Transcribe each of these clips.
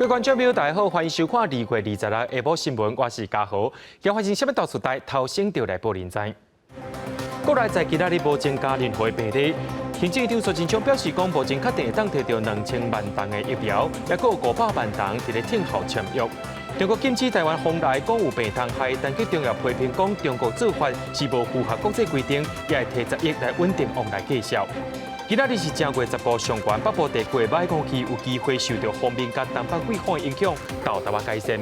各位觀眾朋友，大家好，歡迎收看2月26日下晡新聞，我是嘉豪。今發生啥物大事代，頭先就來報您知。國內在今仔日無增加任何病例，行政院長蘇貞昌表示講，目前確定會當提著2000萬劑的疫苗，抑閣有500萬劑佇咧等候簽約。中國禁止台灣往來，講有病蟲害，陳吉仲也批評講中國做法是無符合國際規定，也會提10億來穩定往來價數。今仔日是正月十五，上懸北部地區的霾空氣有機會受著鋒面佮東北季風影響，沓淡薄改善。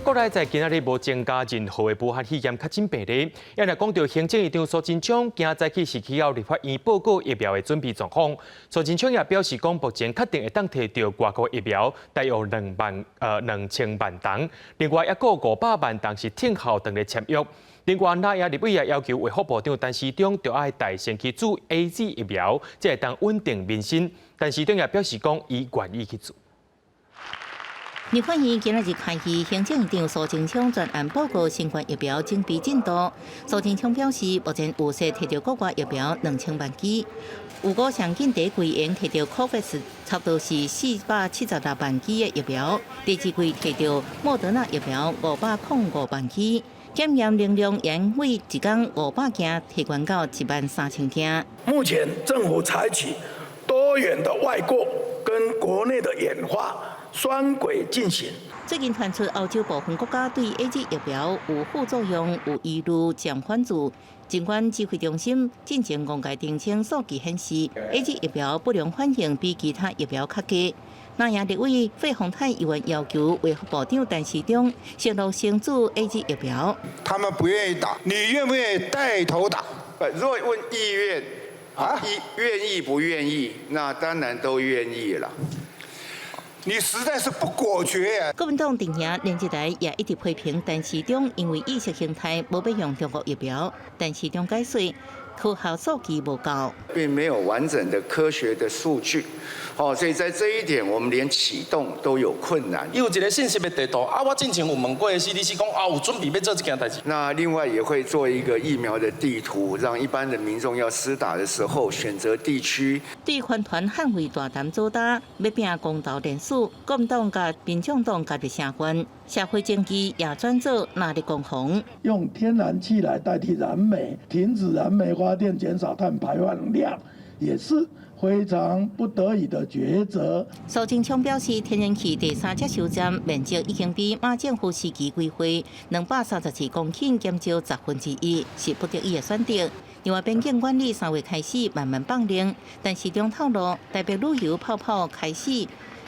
國內在今仔日無增加任何的武漢肺炎確診病例。也若講著行政院長蘇貞昌，今早起是去到立法院報告疫苗的準備狀況。蘇貞昌也表示講，目前確定會當提著外國疫苗，大約2000萬劑。另外，抑閣有500萬劑是等候等咧簽約。另外，藍營立委也要求衛福部長陳時中，著愛帶先去注 AZ 疫苗，才會當穩定民心。陳時中也表示講，伊願意去注。立法院今仔日開議，行政院長蘇貞昌專案報告新冠疫苗準備進度。蘇貞昌表示，目前有勢提著國外疫苗2000萬劑，有過上緊第一季會提著 COVAX 差不多是476萬劑的疫苗，第二季提著莫德納疫苗505萬劑，檢驗能量沿每一工500件提懸到1萬3000件。目前政府採取多元的外購跟國內的研發。雙軌進行。最近傳出歐洲部分國家對 AZ 疫苗有副作用，有疑慮暫緩注。儘管指揮中心進前公開澄清數據顯示，AZ 疫苗不良反應比其他疫苗較低。藍營立委費鴻泰議員要求衛福部長陳時中承諾先注 AZ 疫苗。他們不願意打，你願不願意帶頭打？如果問意願啊，意願意不願意？那當然都願意了。你實在是不果決啊！國民黨陣營連日來也一直批評陳時中，因為意識形態無欲用中國疫苗。陳時中解釋，科學數據無夠，並沒有完整的科學的數據。哦，所以在這一點，我們連啟動都有困難。有一個信息的地圖啊，我之前有問過 CDC 講啊，有準備欲做這件代誌。那另外也會做一個疫苗的地圖，讓一般的民眾要施打的時候選擇地區。對環團捍衛大潭祖礁，欲拚公投連署，國民黨佮民眾黨加入聲援，社會經濟也轉做藍綠攻防。用天然氣來代替燃煤，停止燃煤發電，減少碳排放量，也是非常不得已的抉擇。蘇貞昌表示，天然氣第三接收站面積已經比馬政府時期規劃234公頃減少1/10，是不得已的選擇。另外，邊境管理3月開始慢慢放寬，陳時中透露，台北旅遊泡泡開始，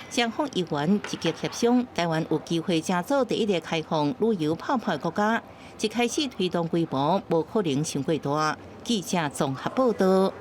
雙方議員積極協商，台灣有機會成做第一個開放旅遊泡泡的國家。一開始推動規模無可能傷過大。記者綜合報道。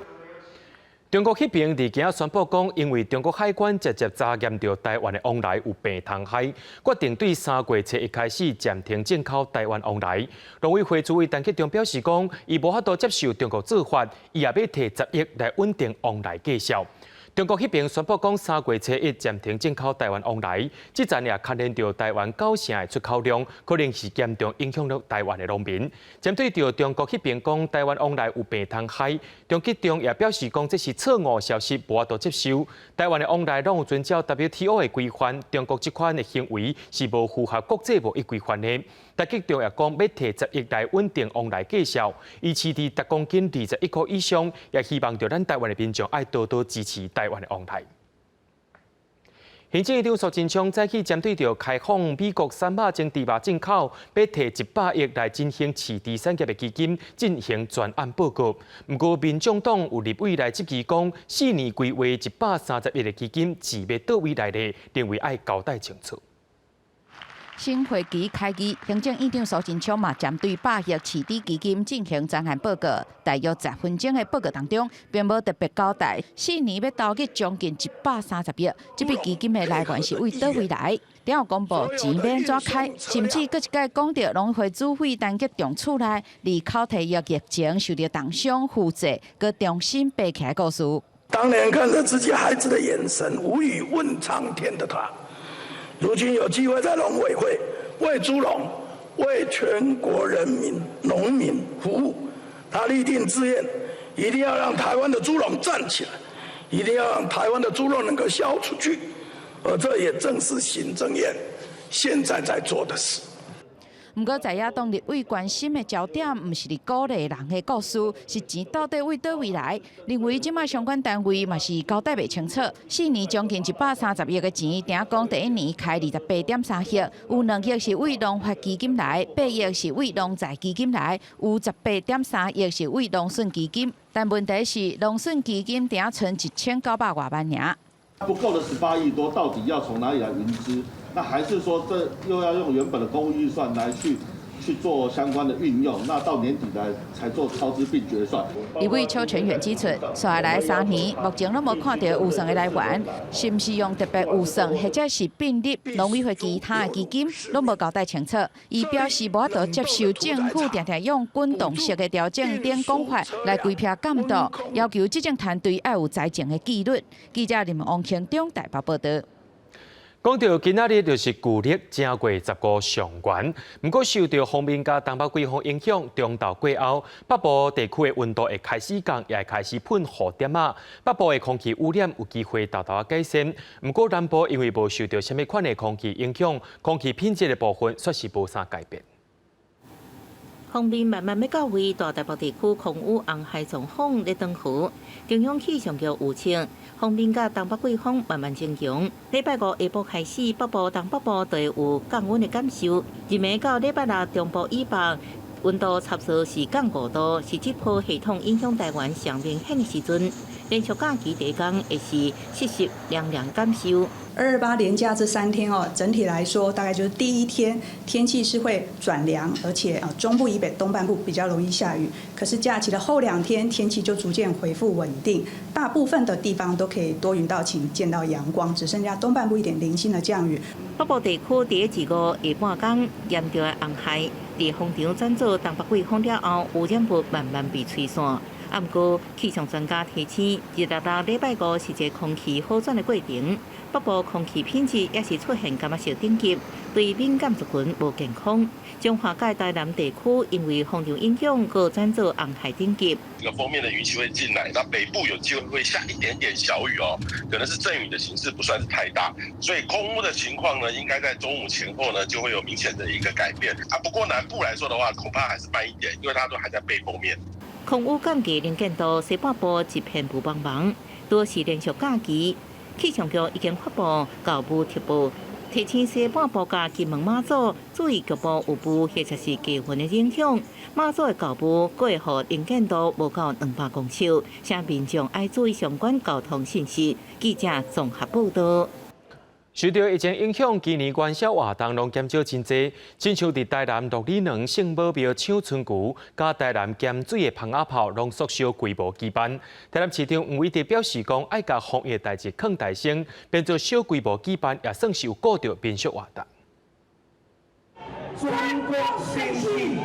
中國彼爿佇今仔宣布講，因為中國海關直接查驗著台灣的往來有病蟲害，決定對3月初一開始暫停進口台灣往來。農委會主委陳吉仲表示講，伊無法度接受中國做法，伊也欲提十億來穩定往來價數。中國彼爿宣布講，三月初一暫停進口台灣往來，這陣也牽連著台灣九成的出口量，可能是嚴重影響著台灣的農民。針對著中國彼爿講台灣往來有病蟲害，陳吉仲也表示講這是錯誤消息，無法度接受。台灣的往來攏有遵照 WTO 的規範，中國這款的行為是無符合國際貿易規範的。陳吉仲也講，欲提十億來穩定往來價數，伊飼佇逐公斤21箍以上，也希望著咱台灣的民眾愛多多支持台灣的往來。行政院長蘇貞昌早起針對著開放美國產肉精豬肉進口，欲提100億來振興飼豬產業的基金進行專案報告。毋過民眾黨有立委來質疑講，4年規劃130億的基金錢欲佗位來的，認為愛交代清楚。新會期開議，行政院長蘇貞昌嘛針對百億飼豬基金進行專案報告，大約10分鐘的報告當中，並無特別交代四年欲投入將近130億，這筆基金的來源是為佗位來？然後公布錢欲按怎開，甚至閣一擺講著農委會主委陳吉仲厝內二口蹄疫疫情受著重傷負債，閣重新爬起來故事。當年看著自己孩子的眼神，無語問蒼天的他，如今有機會在農委會為豬農、為全國人民、農民服務，他立定志願，一定要讓台灣的豬農站起來，一定要讓台灣的豬肉能夠銷出去，而這也正是行政院現在在做的事。毋過，在野黨立委關心的焦點，毋是佇鼓勵人的故事，是錢到底對佗位來？認為這擺相關單位嘛是交代袂清楚。4年將近130億的錢，聽講第一年開28.3億，有2億是對農發基金來，8億是對農在基金來，有18.3億是對農損基金。但問題是，農損基金定賰1900外萬爾。不夠的18億多，到底要從哪裡來勻支？那還是說，這又要用原本的公務預算來去做相關的運用？那到年底來才做超支並決算。立委邱成遠指出，紲來3年，目前攏無看到預算的來源，是毋是用特別預算，或者是併入農委會其他的基金，攏無交代清楚。伊表示無法度接受政府定定用滾動式的調整等講法來規避監督，要求執政團隊愛有財政的紀律。記者林王慶中台北報道。講到今仔日就是舊曆正月十五上元，毋過受著鋒面佮東北季風影響，中晝過後，北部地區的溫度會開始降，也會開始噴雨點仔。北部的空氣污染有機會沓沓仔改善，毋過南部因為無受著啥物款的空氣影響，空氣品質的部分煞是無啥改變。鋒面慢慢欲到位，大台北地區空污紅海狀況咧轉好。中央氣象局預測，鋒面佮東北季風慢慢增強。禮拜五下晡開始，北部、東北部都會有降溫的感受。入暝到禮拜六，中部以北溫度差不多是降5度，是這波系統影響台灣上明顯的時陣。連續假期第一工會是濕濕涼涼感受。 228連假這3天哦，整體來說大概就是第一天天氣是會轉涼，而且啊中部以北、東半部比較容易下雨。可是假期的後兩天天氣就逐漸恢復穩定，大部分的地方都可以多雲到晴，見到陽光，只剩下東半部一點零星的降雨。北部地區佇咧二五下半工嚴重的紅害，佇風場轉做東北季風了後，污染物慢慢被吹散。啊，毋過氣象專家提醒，266禮拜五是一個空氣好轉的過程，北部空氣品質也是出現柑仔色等級，對敏感族群無健康。彰化佮台南地區因為風場影響，閣轉做紅海等級。這個鋒面的雲氣會進來，那北部有機會會下一點點小雨哦，可能是陣雨的形式，不算是太大，所以空污的情況呢，應該在中午前後呢就會有明顯的一個改變。啊，不過南部來說的話，恐怕還是慢一點，因為它都還在背風面。空污降低能見度，西半部一片霧茫茫，多是連續假期。氣象局已經發布厚霧特報，提醒西半部佮金門馬祖注意局部有霧或者是低雲的影響。馬祖的厚霧閣會予能見度無夠200公尺，請民眾愛注意相關交通信息。記者綜合報道。受著疫情影響，今年元宵活動攏減少真濟。親像佇台南鹿耳門聖母廟搶春牛，佮台南鹹水的蜂仔炮，攏縮小規模舉辦。台南市長黃偉哲表示講，愛共防疫代誌囥台先，變做小規模舉辦，也算是有顧著民俗活動。中國信息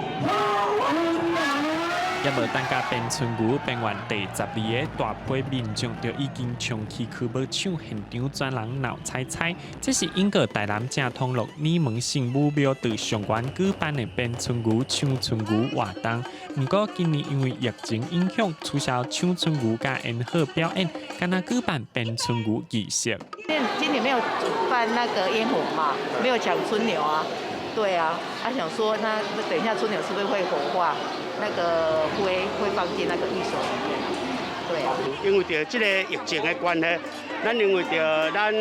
猶無等共鞭春牛變換第12个大批民眾就已經衝去區寶搶現場全人鬧彩彩。這是英國台南正統鹿耳門聖母廟佇上元舉辦的鞭春牛搶春牛活動。毋過今年因為疫情影響，取消搶春牛佮煙火表演，干焦舉辦鞭春牛儀式。今年沒有辦那個煙火嘛，沒有搶春牛啊。對啊，他想說，那等一下春牛是不是會火化？那個灰會放進那個御守裡面。對啊。因為著這個疫情的關係，咱認為著咱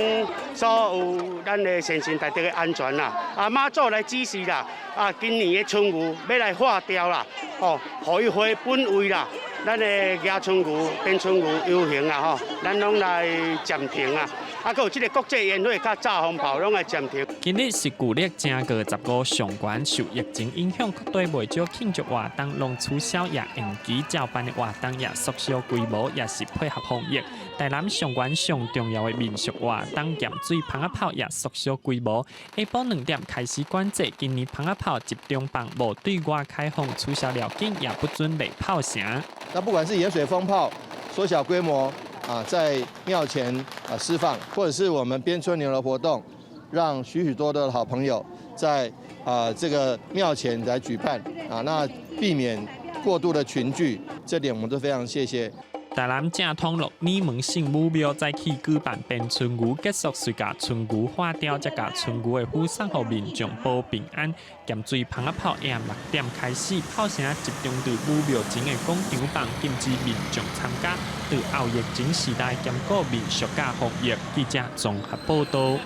所有咱的先神大德的安全啦，啊媽祖來指示啦，啊今年的春牛欲來化掉啦，哦，予伊回本位啦，咱的迎春牛、鞭春牛遊行啊吼，咱攏來暫停啊。啊，閣有這個國際煙火佮炸風炮攏來暫停。今日是舊曆正月十五上元，受疫情影響，各地袂少慶祝活動攏取消也延期，照辦的活動也縮小規模，也是配合防疫。台南上元上重要的民俗活動鹹水蜂仔炮也縮小規模，下晡2點開始管制。今年蜂仔炮集中放，無對外開放，取消料金，也不准賣炮聲。那不管是鹽水蜂炮，縮小規模。啊，在廟前啊釋放，或者是我們鞭春牛的活動，讓許許多多的好朋友在啊這個廟前來舉辦啊，那避免過度的群聚，這點我們都非常謝謝。台南正統鹿耳門聖母廟早起舉辦鞭春牛，結束隨共春牛化雕，才共春牛的符送予民眾保平安。鹹水蜂仔炮下暗6點開始，炮聲集中佇武廟前的廣場放，禁止民眾參加。佇後疫情時代，兼顧民俗佮防疫。記者綜合報道。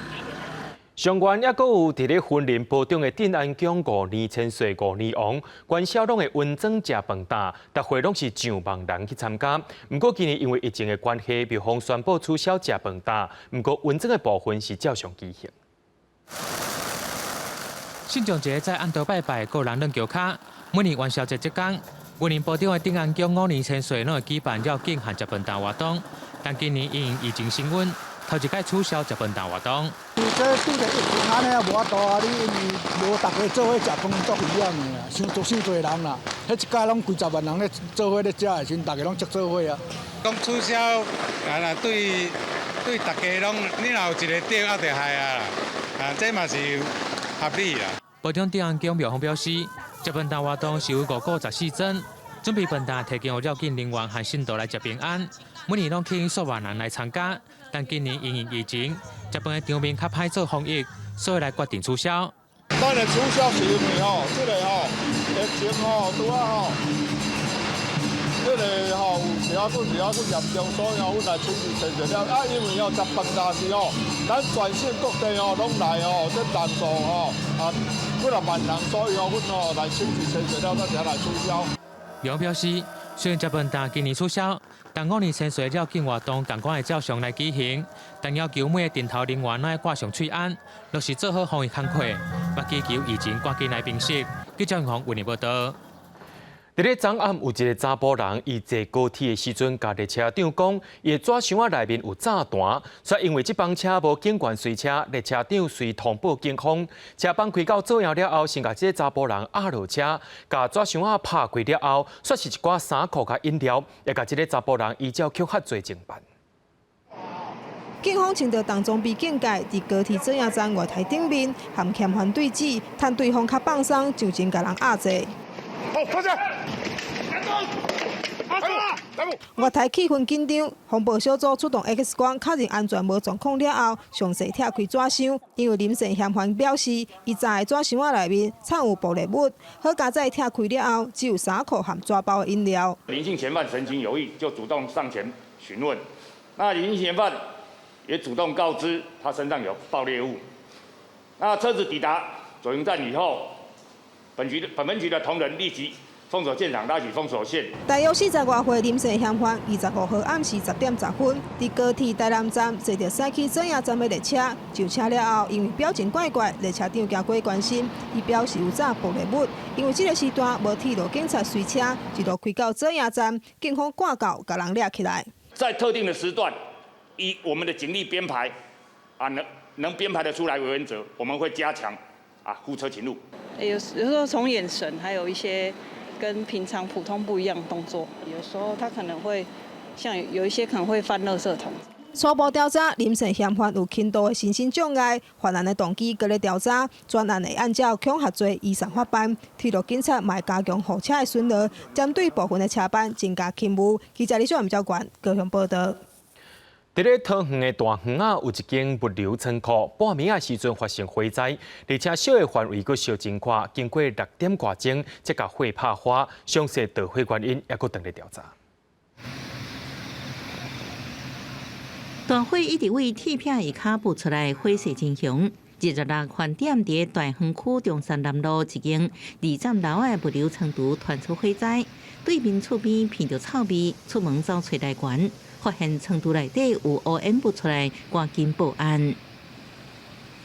上懸猶閣有佇咧雲林埔中的鎮安宮五年千歲五年王，元宵攏會溫裝食飯擔，逐歲攏是上萬人去參加。毋過今年因為疫情的關係，廟方宣布取消食飯擔，毋過溫裝的部分是照常舉行。信眾節在暗晡拜拜，閣有人轉轎跤。每年元宵節這工，雲林埔中的鎮安宮五年千歲攏會舉辦繞境和食飯擔活動，但今年因疫情升溫，頭一擺取消食飯擔活動。這拄著疫情按呢也無法度啊！你因為無逐家做伙食飯，足危險的啦，傷足傷濟人啦。彼一屆攏幾十萬人咧做伙咧食的時陣，逐家攏足做伙啊。講取消，啊若對對逐家攏，你若有一個點仔就害啊啦，啊這嘛是合理啦。埔中鎮安宮廟方表示，食飯擔活動是由五股十四尊，準備飯擔提供予繞境人員和信徒來食平安。每年攏吸引數萬人來參加，但今年因應疫情，食飯的場面較歹做防疫，所以來決定取消。當然取消是因為吼，這個吼疫情吼拄仔吼，這個吼有時仔閣時仔閣嚴重，所以吼阮來取消取消了。啊，因為吼食飯擔是吼，咱全省各地吼攏來吼，這人數吼啊幾若萬人，所以吼阮吼來取消取消了，咱才來取消。廟表示，雖然食飯擔今年取消，但五年千歲繞境活動仝款會照常來舉行，但要求每个陣頭人員攏愛掛上喙罨，落實做好防疫工課，嘛祈求疫情趕緊來平息。記者黃雲報道。佇咧昨暗有一个查埔人，伊坐高鐵的時陣，共列車長講，伊的紙箱仔內面有炸彈，煞因為這班車無警員隨車，列車長隨通報警方。車班開到左營了後，先共這个查埔人壓落車，共紙箱仔拍開了後，煞是一寡衫褲佮飲料，也共這个查埔人依照恐嚇罪偵辦。警方穿著重裝備警戒，佇高鐵左營站月台頂面，和嫌犯對峙，趁對方較放鬆，就前共人壓制。好，坐下。月台氣氛緊張，防暴小組出動 X 光確認安全無狀況了後，詳細拆開紙箱。因為林姓嫌犯表示，伊炸的紙箱仔內面藏有爆裂物，好佳哉拆開了後，只有衫褲和紙包的飲料。林姓嫌犯神情有異，就主動上前詢問。那林姓嫌犯也主動告知他身上有爆裂物。那車子抵達左營站以後，本局本分局的同仁立即封鎖現場，拉起封鎖線。大約四十外歲林姓嫌犯，25號暗時10點10分，佇高鐵台南站坐著駛去左營站的列車，上車了後，因為表情怪怪，列車長行過關心，伊表示有炸爆裂物。因為這个時段無鐵路警察隨車，一路開到左營站，警方趕到，共人掠起來。在特定的時段，以我們的警力編排，啊能編排得出來為原則，我們會加強啊護車勤務。有時候從眼神，還有一些跟平常普通不一樣的動作，有時候他可能會像有一些可能會翻垃圾桶。初步調查，林姓嫌犯有輕度的身心障礙，犯案的動機閣咧調查，專案會按照恐嚇罪移送法辦。鐵路警察嘛會加強護車的巡邏，針對部分的車班增加勤務。記者李小吳昭冠高雄報道。佇咧桃園的大園仔有一間物流倉庫，半暝仔時陣發生火災，而且燒的範圍閣燒真寬，經過6點外鐘，才共火拍花，詳細導火原因猶閣當咧調查。大火一直為鐵片下跤爆出來，火勢真兇。26飯點佇大園區中山南路一間二層樓的物流倉儲傳出火災，對面厝邊鼻著臭味，出門走揣來源。發現倉儲內底有烏煙噴出來，趕緊報案。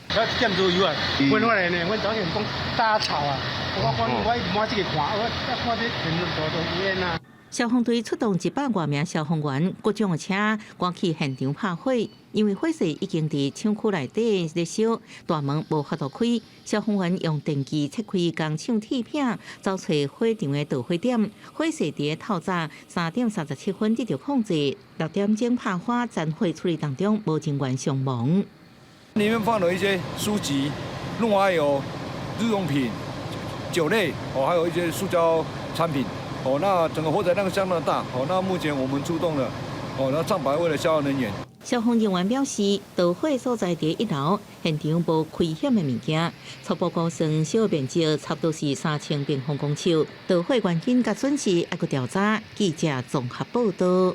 我一點左右啊，阮發現呢，阮早前講大吵啊，我講我滿這個看，我看這天都有煙啊。消防隊出動100外名消防員，各種的車趕去現場拍火。因為火勢已經佇廠區內底咧燒，大門無法度開。消防員用電鋸切開工廠鐵片，找出火場的導火點。火勢佇透早3點37分得到控制，6點鐘拍火，殘火處理當中無人員傷亡。裡面放了一些書籍、另外有日用品、酒類，哦，還有一些塑膠產品。哦，那整個火災量相當大，哦，那目前我們出動了，哦，那上百位的消防人員。消防人員表示，導火所在佇一樓，現場無危險的物件。初步估算，燒面積差不多是3000平方公尺。導火原因佮損失猶閣調查。記者綜合報道。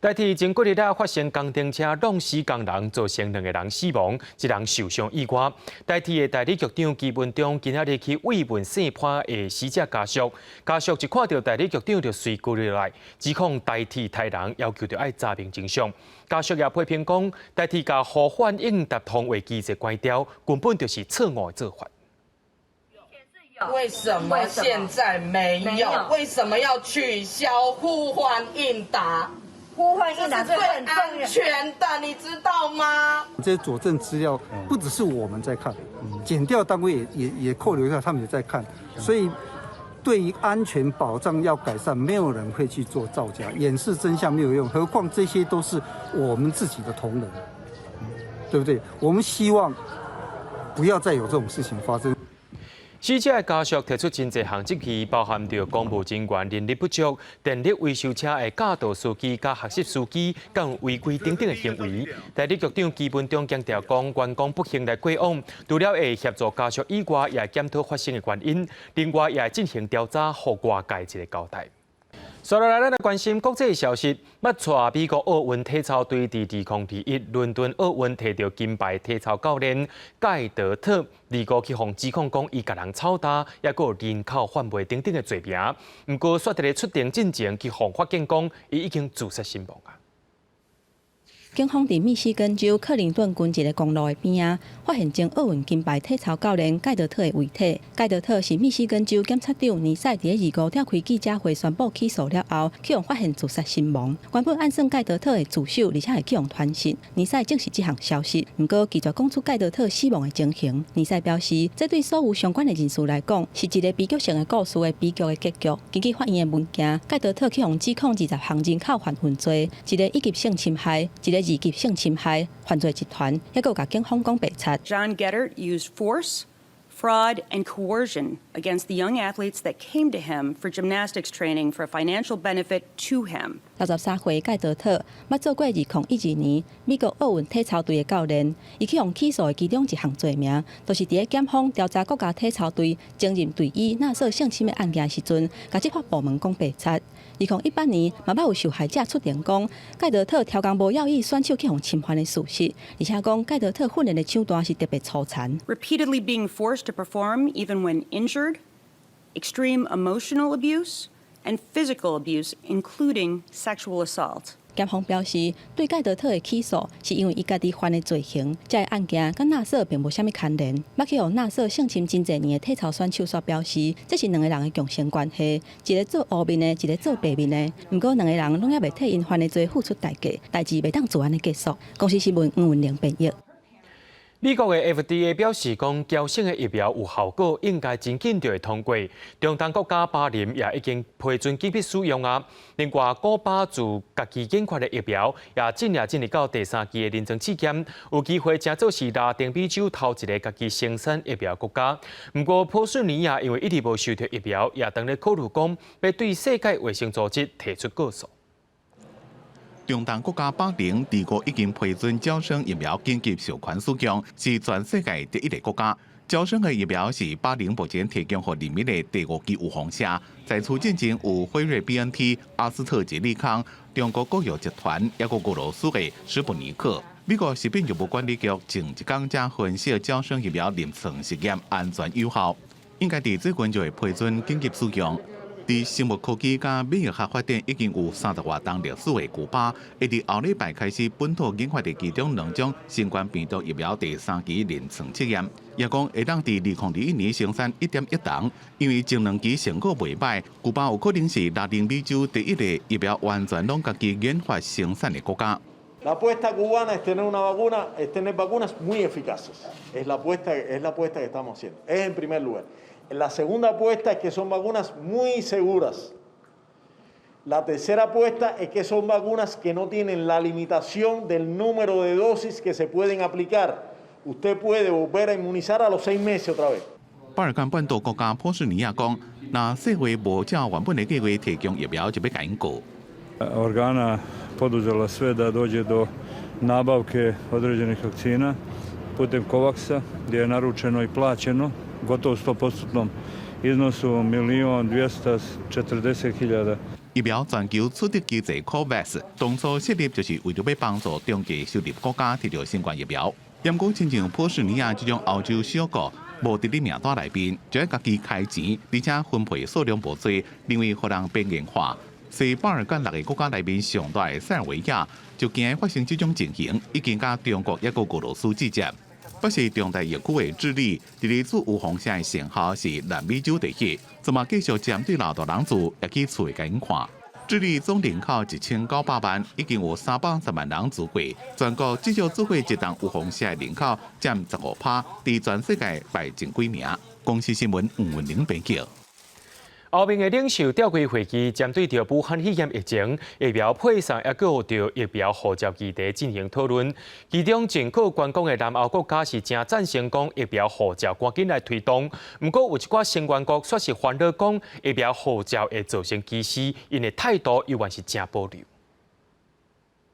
台鐵前幾日仔發生工程車挵死工人，造成兩個人死亡，一人受傷意外。台鐵的代理局長祁文忠今仔日去慰問姓潘的死者家屬，家屬一看著代理局長就隨跪落來，指控台鐵刣人，要求著愛查明真相。家屬也批評講，台鐵共呼喚應答通話機制關掉，根本就是錯誤的做法。為什麼現在沒有？為什麼要取消呼喚應答？呼喚應答最安全的，你知道嗎？這些佐證資料不只是我們在看，檢調單位也扣留下，他們也在看，所以對於安全保障要改善，沒有人會去做造假，掩飾真相沒有用，何況這些都是我們自己的同仁，對不對？我們希望不要再有這種事情發生。死者的家屬提出真濟項質疑，包含著公務人員人力不足、電力維修車的駕導司機佮學習司機佮違規等等的行為。代理局長祁文忠強調講，員工不幸來過往，除了會協助家屬以外，也會檢討發生的原因，另外也會進行調查，予外界一個交代。接落來，咱來關心國際消息。捌帶美國奧運體操隊佇2021倫敦奧運提著金牌體操教練蓋德特，二五去予指控講伊共人操打，抑閣有人口販賣等等的罪名。毋過，煞佇咧出庭進前去予發現講，伊已經自殺身亡啊。警方佇密西根州克林頓郡一个公路的邊仔，發現前奧運金牌體操教練蓋德特的遺體。蓋德特是密西根州檢察長尼賽佇咧二五召開記者會宣布起訴了後，去予發現自殺身亡。原本按算蓋德特會自首，而且會去予傳訊。尼賽證實這項消息，毋過拒絕講出蓋德特死亡的情形。尼賽表示，這對所有相關的人士來講，是一个悲劇性的故事的悲劇的結局。根據法院的文件，蓋德特去予指控20項人口販運罪，一个一級性侵害，一个二級性侵害犯罪集團，抑閣有共警方講白賊。 John Geddert used force, fraud, and coercion against the young athletes that came to him for gymnastics training for financial benefit to him. 63歲蓋德特，捌做過2012年美國奧運體操隊的教練。伊去予起訴的其中一項罪名，就是佇咧檢方調查國家體操隊前任隊醫納瑟性侵的案件時陣，共執法部門講白賊。2018年，嘛捌有受害者出庭講，蓋德特刁工無要意選手去予侵犯的事實，而且講蓋德特訓練的手段是特別粗殘。 Repeatedly being forced to perform even when injured, extreme emotional abuse, and physical abuse, including sexual assault. 檢方表示，對蓋德特的起訴是因為伊家己犯的罪行，這个案件佮納瑟並無啥物牽連。捌去予納瑟性侵真濟年的體操選手煞表示，這是兩个人的共生關係，一个做烏面的，一个做白面的。毋過兩个人攏猶未替𪜶犯的罪付出代價，代誌袂當就按呢結束。公視新聞黃文玲編譯。美國的 FDA 表示，講嬌生的疫苗有效果，應該真緊就會通過。中東國家巴林也已經批准緊急使用啊。另外，古巴自家己研發的疫苗也進入到第三期的臨床試驗，有機會成做是拉丁美洲頭一个家己生產疫苗國家。毋過，波斯尼亞因為一直無收著疫苗，也當咧考慮講欲對世界衛生組織提出告訴。中東國家巴林二五已經批准嬌生疫苗緊急授權使用，是全世界第一个國家。嬌生的疫苗是巴林目前提供予人民的第五劑預防射，在此進前有輝瑞 BNT、阿斯特捷利康、中國國藥集團，抑閣俄羅斯的史普尼克。美國食品藥物管理局前一工才分析嬌生疫苗臨床實驗安全有效，應該佇最近就會批准緊急使用。佇生物科技佮免疫學發展已經有30外冬歷史的古巴，會佇後禮拜開始本土研發的其中兩種新冠病毒疫苗第三期臨床測驗，也講會當佇2021年生產1.1噸，因為前兩期成果袂䆀，古巴有可能是拉丁美洲第一個疫苗完全攏家己研發生產的國家。 La apuesta cubana es tener una vacuna, es tener vacunas muy eficaces. Es la apuesta que estamos haciendo. Es en primer lugar. La segunda apuesta es que son vacunas muy seguras. La tercera apuesta es que son vacunas que no tienen la limitación del número de dosis que se pueden aplicar. Usted puede volver a inmunizar a los 6 meses otra vez. 巴爾幹半島國家波斯尼亞講，若世衛無照原本的計劃提供疫苗，就欲共𪜶告。 Organa poduzela sve da dođe do nabavke određenih vakcina putem Covaxa, gdje je naručeno i plaćeno gotovo 100% iznosu 1.240.000。疫苗全球取得機制 COVAX 當初設立就是為著欲幫助中低收入國家提著新冠疫苗。毋過親像波斯尼亞這種歐洲小國，無佇咧名單內面，就愛家己開錢，而且分配數量無濟，認為予人邊緣化。西巴爾幹六个國家內面上大的塞爾維亞就驚發生這種情形，已經佮中國抑閣俄羅斯指責。不是中大疫區的智利，佇咧注預防針的成效是南美洲第一，這馬繼續針對老大人住，也去厝內共𪜶看。智利總人口1900萬，已經有310萬人注過，全國至少注過一劑預防針的人口佔15%，佇全世界排前幾名。公視新聞吳文玲編輯。歐盟的領袖召開會議，針對著武漢肺炎疫情、疫苗配送，抑閣有著疫苗護照議題進行討論。其中，進口觀光的南歐國家是誠贊成講疫苗護照趕緊來推動。毋過，有一寡成員國卻是煩惱講疫苗護照會造成歧視，𪜶的態度猶原是誠保留。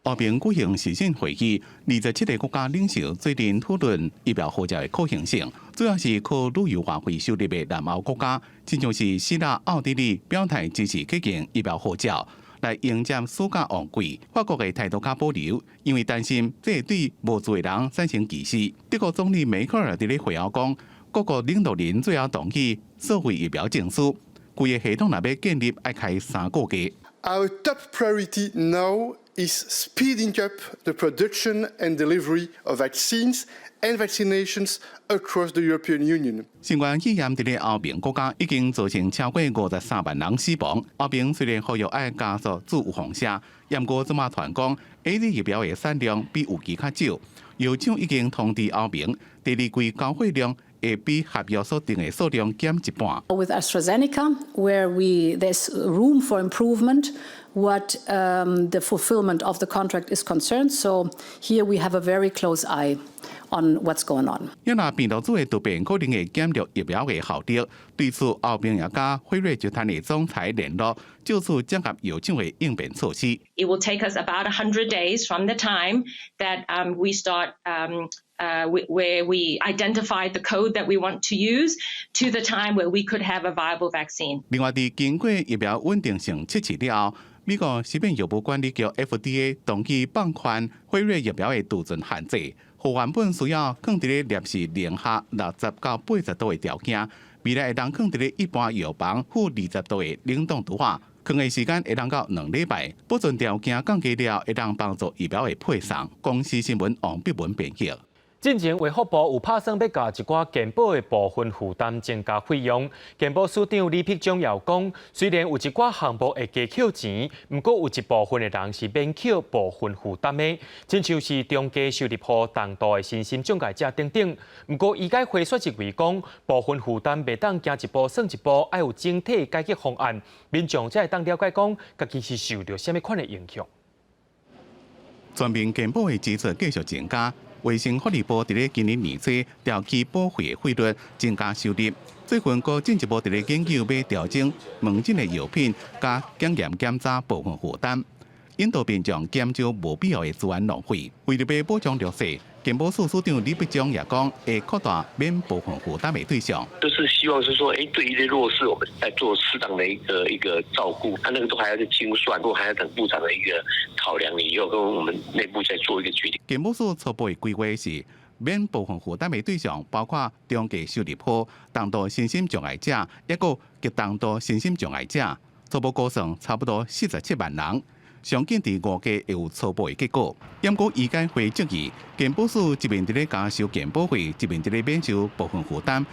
歐盟舉行視訊會議，27個國家領袖做陣討論疫苗護照的可行性，主要是靠旅遊外匯收入的南歐國家，親像是希臘、奧地利表態支持啟動疫苗護照，來迎接暑假旺季。法國的態度較保留，因為擔心這會對無注的人產生歧視。德國總理梅克爾佇咧會後講，各國領導人最後同意數位疫苗證書，規个系統若欲建立，愛開3個月。 Our top priority now is speeding up the production and delivery of vaccines and vaccinations across the European Union. 新冠肺炎佇咧歐盟國家已經造成超過53萬人死亡。歐盟雖然呼籲愛加速注預防針，毋過這馬傳講，AZ 疫苗的產量比預期較少，藥廠已經通知歐盟，第二季交貨量會比合約所定的數量減一半。 With AstraZeneca, where there's room for improvement, what the fulfillment of the contract is concerned. So here we have a very close eye on what's going on. 因若病毒株的突變可能會減弱疫苗的效力，對此歐盟也佮輝瑞集團的總裁聯絡，就此整合藥廠的應變措施。 It will take us about 100 days from the time that we start where we identified the code that we want to use to the time where we could have a viable vaccine. 另外，佇經過疫苗穩定性測試了後，美國食品藥物管理局 FDA 同意放寬輝瑞疫苗的儲存限制，予原本需要囥佇咧攝氏零下60到80度的條件，未來會當囥佇咧一般藥房-20度的冷凍櫥仔，囥的時間會當到2禮拜。保存條件降低了，會當幫助疫苗的配送。公視新聞王碧文編譯。進前衛福部有拍算欲共一寡健保的部分負擔增加費用，健保署長李碧章也講，雖然有一寡項目會加扣錢，毋過有一部分的人是免扣部分負擔的，親像是中低收入戶、重度的身心障礙者等等。毋過醫改會卻認為講，部分負擔袂當行一步算一步，愛有整體解決方案，民眾才會當了解講，家己是受著啥物款的影響。全民健保的支出繼續增加。衛生福利部佇咧今年年初調起保費的費率，增加收入。最近閣進一步佇咧研究欲調整門診的藥品佮檢驗檢查部分負擔，引導民眾減少無必要的資源浪費。為著欲保障弱勢，健保署署長李碧章也講，會擴大免部分負擔的對象。就是希望是說，對一些弱勢，我們在做適當的一個照顧，他那個都還要去精算，都還要等部長的一個考量以後，跟我們內部再做一個決定。健保署初步的規劃是免部分負擔的對象，包括中低收入戶、重度身心障礙者，抑閣極重度身心障礙者。初步估算差不多47萬人。上緊佇5月會有初步的結果。毋過醫改會質疑，健保署一面佇咧加收健保費，一面佇咧免收部分負擔，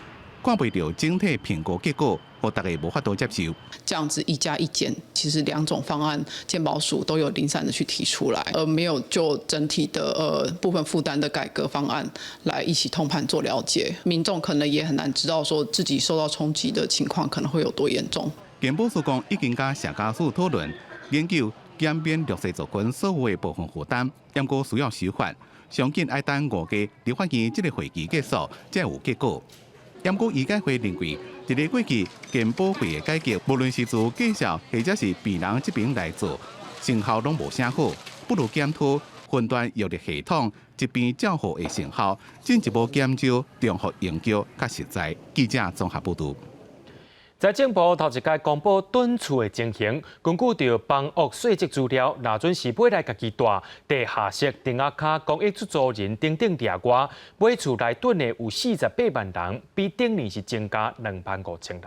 看袂著整體評估結果，予大家無法度接受。這樣子一加一減，其實兩種方案，健保署都有零散的去提出來，而沒有就整體的部分負擔的改革方案來一起通盤做了解。民眾可能也很難知道說自己受到衝擊的情況可能會有多嚴重。健保署講已經佮社家署討論研究減免弱勢族群所有的部分負擔，毋過需要修法，上緊愛等5月立法院這个會期結束，才有結果。毋過醫改會認為，佇咧過去健保費的改革，無論是自介紹或者是病人這邊來做，成效攏無啥好，不如檢討分段藥力系統，疾病照護的成效，進一步減少重複用藥較實在。記者綜合報導。財政部頭一擺公布囤厝的情形，根據著房屋稅籍資料，若準是買來家己住、地下室、釘仔跤、公益出租人等等列外，買厝來囤的有48萬人，比頂年是增加2萬5千人。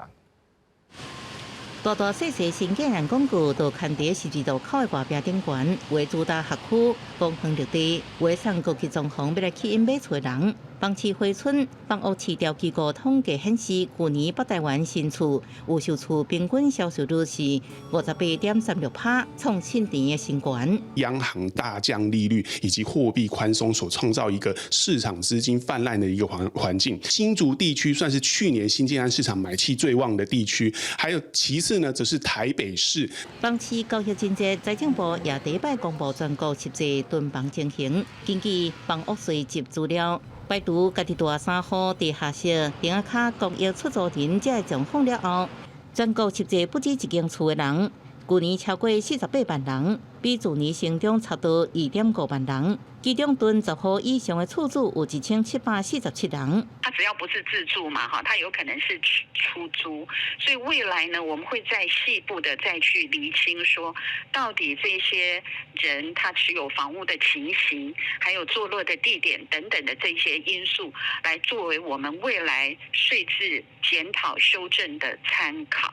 大大細細新建案廣告都刊佇十字路口的外壁頂懸，有的主打學區、公園綠地，有的送高級裝潢欲來吸引買厝的人。房市回春，房屋市調機構統計顯示，舊年北台灣新厝預售厝平均銷售率是58.36%，創七年的新高。央行大降利率以及貨幣寬鬆所創造一個市場資金泛濫的一個環境。新竹地區算是去年新建案市場買氣最旺的地區，還有其次呢，則是台北市。房市交易真濟，財政部也第一擺公布全國實際囤房情形，根據房屋稅籍資料。排除家己住三戶地下室、釘仔跤公益出租人這个狀況了後，全國實際不止一間厝的人，舊年超過48萬人，比去年成長差不多2.5萬人。其中囤10戶以上的厝主有1747人。他只要不是自住嘛，哈，他有可能是出租，所以未來呢，我們會再細部的再去釐清，說到底這些人他持有房屋的情形，還有坐落的地點等等的這些因素，來作為我們未來稅制檢討修正的參考。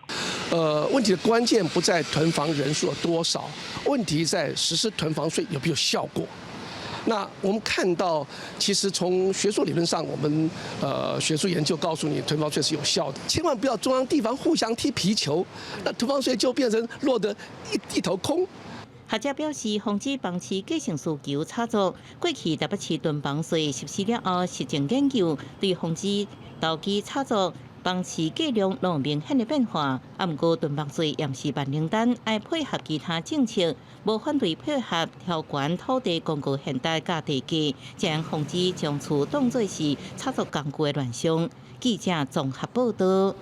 問題的關鍵不在囤房人數多少，問題在實施囤房稅有沒有效果。那我們看到，其實從學術理論上，我們學術研究告訴你，囤房稅是有效的。千萬不要中央地方互相踢皮球，那囤房稅就變成落得一頭空。學者表示，防止房市過剩需求炒作，過去台北市囤房稅實施了後，實證研究對防止投機炒作、房市價量攏有明顯的變化。啊，毋過囤房稅也毋是萬靈丹，愛配合其他政策，無反對配合調懸土地公告現代佮地價，才能防止將厝當做是炒作工具的亂象。記者綜合報導。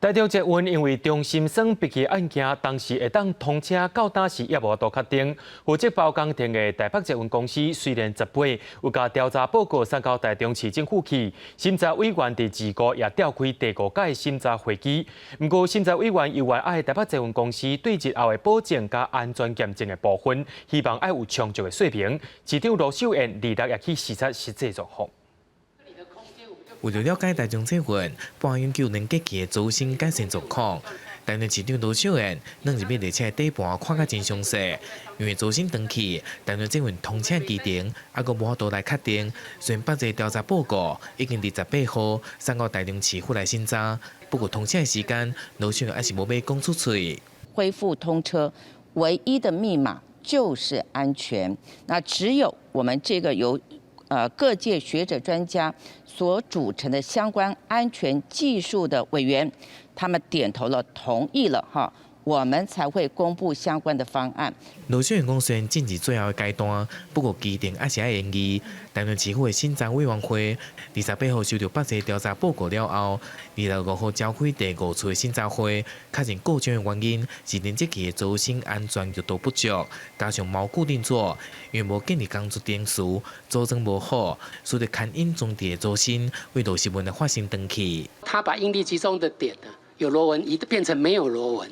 台中捷運因為中心線迫擊案件，當時會當通車到今時猶無法度確定。負責包工程的台北捷運公司雖然10八有共調查報告送到台中市政府去，審查委員佇2五也召開第五屆審查會議。毋過審查委員猶原愛台北捷運公司對日後的保證佮安全驗證的部分，希望愛有充足的說明。市長盧秀燕26也去視察實際狀況。為著了解台中捷運半永久連結器的軸心改善狀況，台中市長盧秀燕兩入列車底盤看甲真詳細，因為軸心斷去，台中捷運通車期程猶閣無法度來確定。雖然北捷調查報告已經佇18號送到台中市府來審查，不過通車的時間，盧秀燕猶是無欲講出喙。恢復通車唯一的密碼就是安全，那只有我們這個由各界學者專家所組成的相關安全技術的委員，他們點頭了，同意了哈，我們才會公布相關的方案。盧秀燕講，雖然進入最後的階段，不過期程猶是愛延期。台中市府的審查委員會28號收到北捷調查報告了後，25號召開第五次的審查會，確認故障的原因是連接器的軸心安全強度不足，加上錨固定座因為無建立工作程序，組裝無好，使得牽引裝置的軸心為螺絲紋來發生斷去。他把應力集中的點呢，有螺紋一變成沒有螺紋。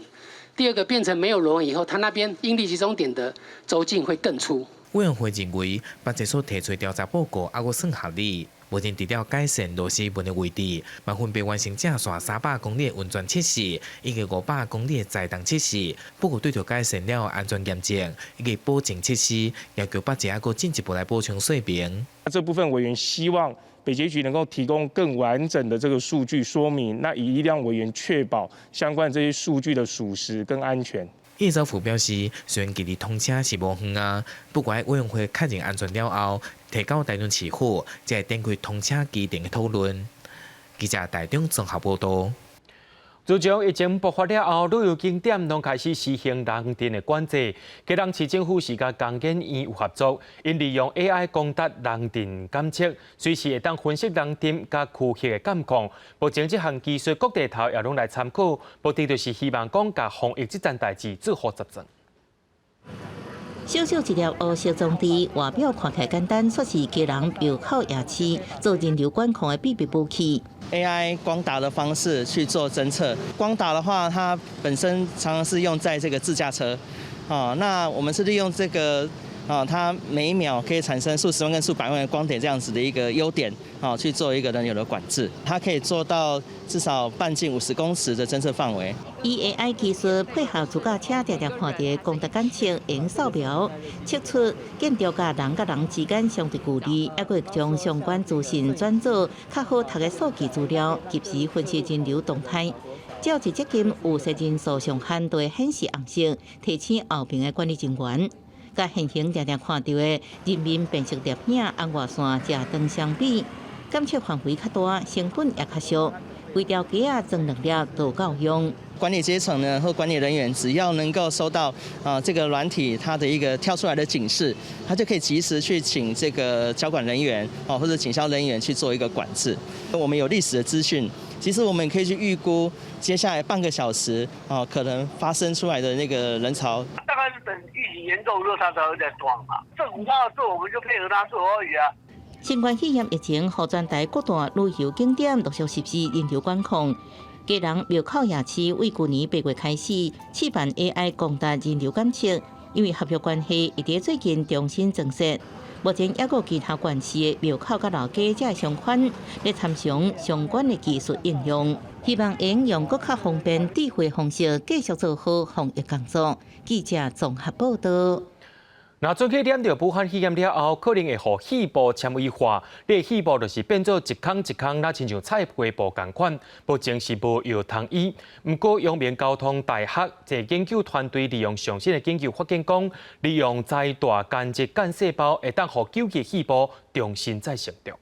第二個變成沒有螺紋以後，它那邊應力集中點的軸徑會更粗。委員會認為，北捷所提出調查報告猶閣算合理，目前除了改善螺絲紋的位置，嘛分別完成正線300公里的運轉測試，以及500公里的載重測試。不過對著改善了安全驗證以及保證測試，要求北捷猶閣進一步來補充說明。這部分委員希望北捷局能夠提供更完整的這個數據說明，那以讓委員確保相關這些數據的屬實跟安全。葉兆福表示，雖然距離通車是無遠啊，不過委員會確認安全了後，提交台中市府，才會展開通車期程的討論。記者台中綜合報導。自從疫情爆發了後，旅遊景點攏開始實行人陣的管制。基隆市政府是佮工研院有合作，𪜶利用 AI 光達人陣監測，隨時會當分析人陣佮區域的狀況。目前這項技術各地頭也攏來參考，目的就是希望講共防疫這件代誌做好執行。小小一粒烏色裝置，外表看起來簡單，卻是基隆廟口夜市做人流管控的秘密武器。 AI 光達的方式去做偵測，光達的話，它本身常常是用在這個自駕車，啊，那我們是利用這個啊，它每一秒可以產生數十萬跟數百萬的光點這樣子的一個優點，啊，去做一個人流的管制，它可以做到至少半徑50公尺的偵測範圍。以 AI 技術配合自駕車定定看著光達檢測，用掃描測出建築佮人佮人之間相對距離，猶閣會將相關資訊轉做較好讀的數據資料，及時分析人流動態。只要一接近預設人數上限，就會顯示紅色，提醒後面的管理人員。佮現行定定看著的人面辨識攝影紅外線食燈相比，檢測範圍較大，成本也較俗。規條街仔裝兩粒就夠用。管理階層呢，或管理人員，只要能夠收到啊這個軟體它的一個跳出來的警示，他就可以及時去請這個交管人員哦或者警消人員去做一個管制。我們有歷史的資訊，其實我們可以去預估接下來半個小時啊可能發生出來的那個人潮。大概是等疫情嚴重之後，他才會再裝嘛。政府他要做，我們就配合他做而已啊。新冠肺炎疫情，予全台各大旅遊景點陸續實施人流管控。基隆廟口夜市為舊年8月開始試辦 AI 光達人流監測，因為合約關係，會佇最近重新增設。目前猶閣其他縣市的廟口佮老街才會相款，咧參詳相關的技術應用，希望會用閣較方便、智慧方式繼續做好防疫工作。記者綜合報道。若準去染著武漢肺炎了後，可能會予肺部纖維化，你的肺部就是變做一空一空，若親像菜皮布仝款。目前是無藥通醫。毋過，陽明交通大學這個研究團隊利用上新的研究發現，講利用宰大間質幹細胞，會當予久去肺部重新再成長。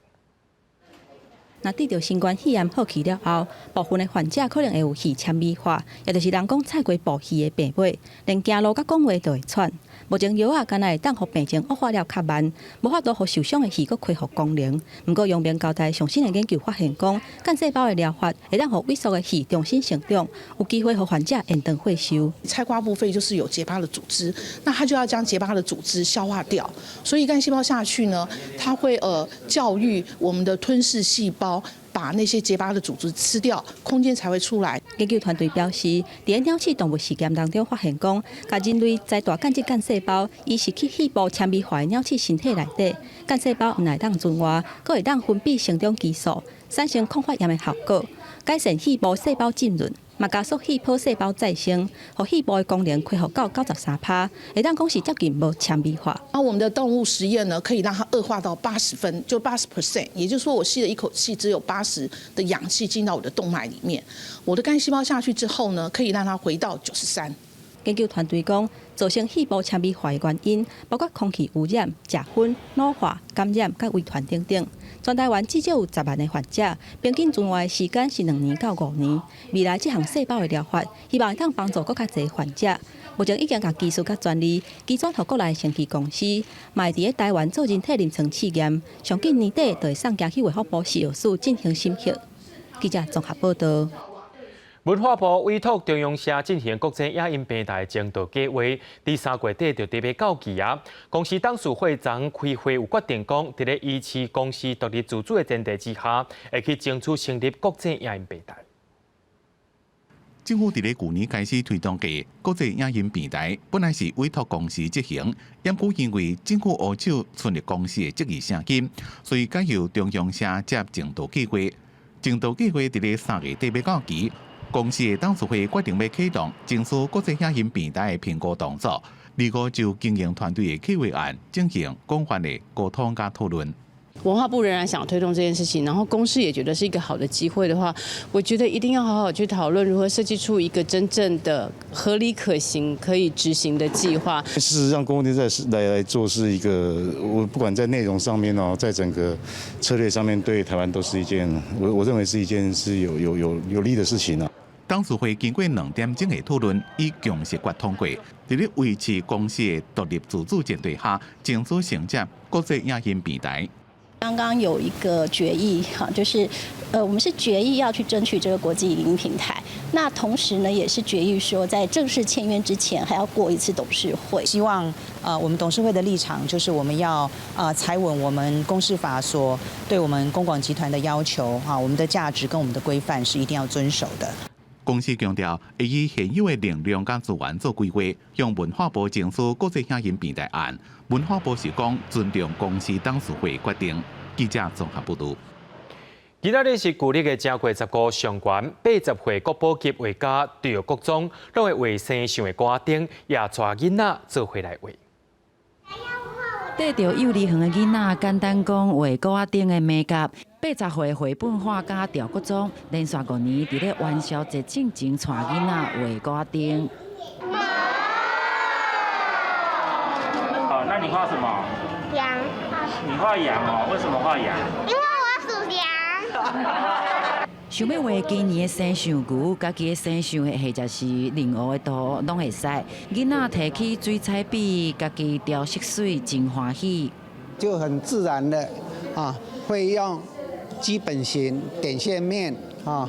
若得著新冠肺炎好去了後，部分的患者可能會有肺纖維化，也就是人講菜瓜布肺的病尾，連行路佮講話都會喘。目前藥仔敢若會當予病情惡化了較慢，無法度予受傷的肺閣恢復功能。毋過，陽明交大上新的研究發現，講幹細胞的療法會當予萎縮的肺重新成長，有機會予患者延長歲壽。菜瓜布肺就是有結疤的組織，那它就要將結疤的組織消化掉，所以幹細胞下去呢，它會教育我們的吞噬細胞。把那些結疤的組織吃掉，空間才會出來。研究團隊表示，佇鳥鼠動物實驗當中發現，講共人類宰大間質幹細胞移植去肺部纖維化的鳥鼠身體內底，幹細胞毋但會當存活，閣會當分泌成長激素，產生抗發炎的效果，改善肺部細胞浸潤，嘛加速肺泡細胞再生，予肺部的功能恢復到93%，會當講是接近無纖維化。那我們的動物實驗呢，可以讓它惡化到80分，就80%，也就是說我吸了一口氣，只有80的氧氣進到我的動脈裡面。我的幹細胞下去之後呢，可以讓它回到93。研究團隊講，造成肺部纖維化的原因包括空氣污染、食薰、老化、感染、佮遺傳等等。全台灣至少有10萬个患者，平均存活的時間是2年到5年。未來這項細胞的療法，希望會當幫助閣較濟患者。目前已經共技術佮專利移轉予國內生技公司，嘛會佇咧台灣做人體臨床試驗，上緊年底就會送交去衛福部食藥署進行審核。記者綜合報道。文化部委託中央社進行國際影音平台徵調計畫，佇3月底就得欲到期啊。公司董事會昨開會有決定講，佇咧維持公司獨立自主的前提之下，會去爭取成立國際影音平台。政府佇咧舊年開始推動的國際影音平台，本來是委託公司執行，毋過因為政府烏手存入公司的質疑聲音，所以改由中央社接徵調計畫。徵調計畫佇咧3月底欲到期。公司的董事會決定欲啟動爭取國際影音平台的評估動作，二五就經營團隊的計劃案進行廣泛的溝通佮討論。文化部仍然想推動這件事情，然後公司也覺得是一個好的機會的話，我覺得一定要好好去討論如何設計出一個真正的合理可行、可以執行的計劃。事實上，公共電視來做是一個，我不管在內容上面哦，在整個策略上面，對台灣都是一件，我認為是一件是有利的事情啊。董事會經過2點鐘的討論，以共識決通過。佇咧維持公司的獨立自主前提下，爭取承接國際影音平台。剛剛有一個決議，哈，就是，我們是決議要去爭取這個國際影音平台。那同時呢，也是決議說，在正式簽約之前，還要過一次董事會。希望，我們董事會的立場就是我們要，踩穩我們公司法所對我們公廣集團的要求，哈，我們的價值跟我們的規範是一定要遵守的。公司強調，會以現有的能量佮資源做規劃，向文化部爭取國際影音平台案。文化部是講尊重公司董事會決定。記者綜合報導。今仔日是舊曆的正月十五上懸，80歲國寶級畫家趙國宗，攏會畫生肖的鼓仔燈，也帶囡仔做伙來畫。綴著幼兒園的囡仔，簡單講畫鼓仔燈的眉角。80歲繪本畫家趙國宗，連續5年佇咧元宵節進前帶囡仔畫鼓仔燈。好，那你畫什麼？羊。你畫羊哦？為什麼畫羊？因為我屬羊。想欲畫今年的生肖牛，家己的生肖或者是任何的圖攏會使。囡仔提起水彩筆，家己調色水，真歡喜。就很自然的啊，會用基本型點線面啊，